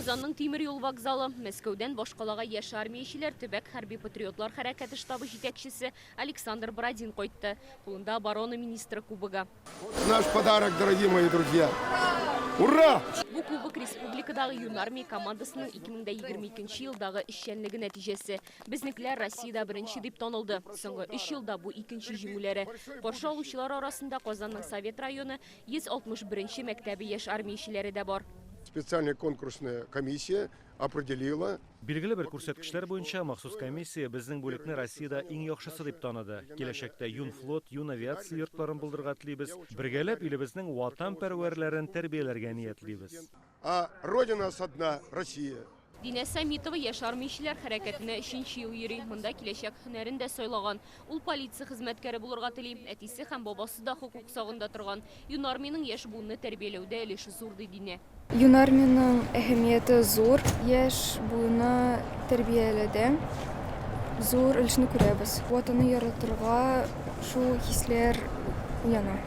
Казанның тимер юл вокзалы. Мәскәүдән башкалага яшь армиячеләр, төбәк хәрби патриотлар хәрәкәте штабы җитәкчесе Александр Бородин кайтты. Кулында оборона министры кубогы. Наш подарок, дорогие мои друзья. Ура! Бу кубок республикадагы Юнармия командасының 2022 елдагы эшчәнлеге нәтиҗәсе. Безнекеләр Россиядә беренче дип танылды. Соңгы өч елда бу икенче җиңүләре. Каршы алучылар арасында Казанның Совет районы 161 нче мәктәбе яшь армиячеләре дә бар. Специальная конкурсная комиссия определила. Билгеле бер күрсәткечләр буенча махсус комиссия безнең бүлекне Россиядә иң яхшысы дип таныды. Киләчәктә Юнфлот, Юнавиация йортларын булдырырга телибез. Бергәләп илебезнең ватанпәрвәрләрен тәрбияләргә ниятлибез. А Родина у нас одна, Россия. Динә Сәмитова яшь армиячеләр хәрәкәтенә өченче ел йөри. Монда киләчәк һөнәрен дә сайлаган. Ул полиция хезмәткәре булырга тели. Әтисе һәм бабасы да хокук сагында торган. Юнармиянең яшь буынны тәрбияләүдә өлеше зур, ди Динә. Юнармиянең әһәмияте зур. Яшь буынны тәрбияләүдә зур өлешне күрәбез. Ватанны яратырга шул хисләр уяна.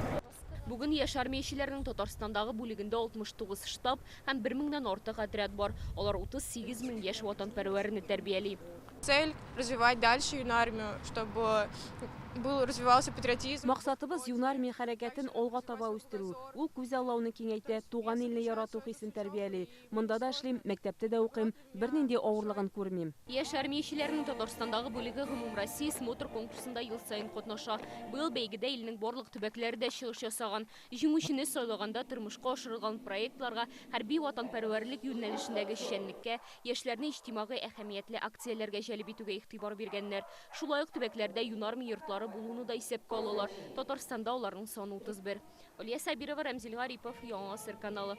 Бүген яшь армиячеләрнең Татарстандагы бүлегендә 69 штаб һәм бер меңнән артык отряд бар. Алар 38 мең яшь ватанпәрвәрне тәрбияли. Цель развивать дальше юнармию, чтобы был развивался патриотизм. Максатыбыз юнармия хәрәкәтен алга таба үстерү. Ул күзаллауны киңәйтә, туган илне ярату хисен тәрбияли. Монда да эшлим, мәктәптә дә укыйм, бернинди авырлыгын күрмим. Яшь армиячеләрнең Татарстандагы бүлеге Гомумроссия смотр конкурсында ел саен катнаша. Быел бәйгедә илнең барлык төбәкләре дә чыгыш ясаган. Җиңүчене сайлаганда тормышка ашырылган проектларга, хәрби ватанпәрвәрлек юнәлешендәге эшчәнлеккә, яшьләрне иҗтимагый әһәмиятле акцияләргә җәлеп итүгә игътибар биргәннәр. Шулай ук төбәкләрдә юнармия йортлары булуны да исәпкә алалар. Татарстанда аларның саны 31. Алия Сабирова, Рәмзил Гарипов, Яңа Гасыр каналы.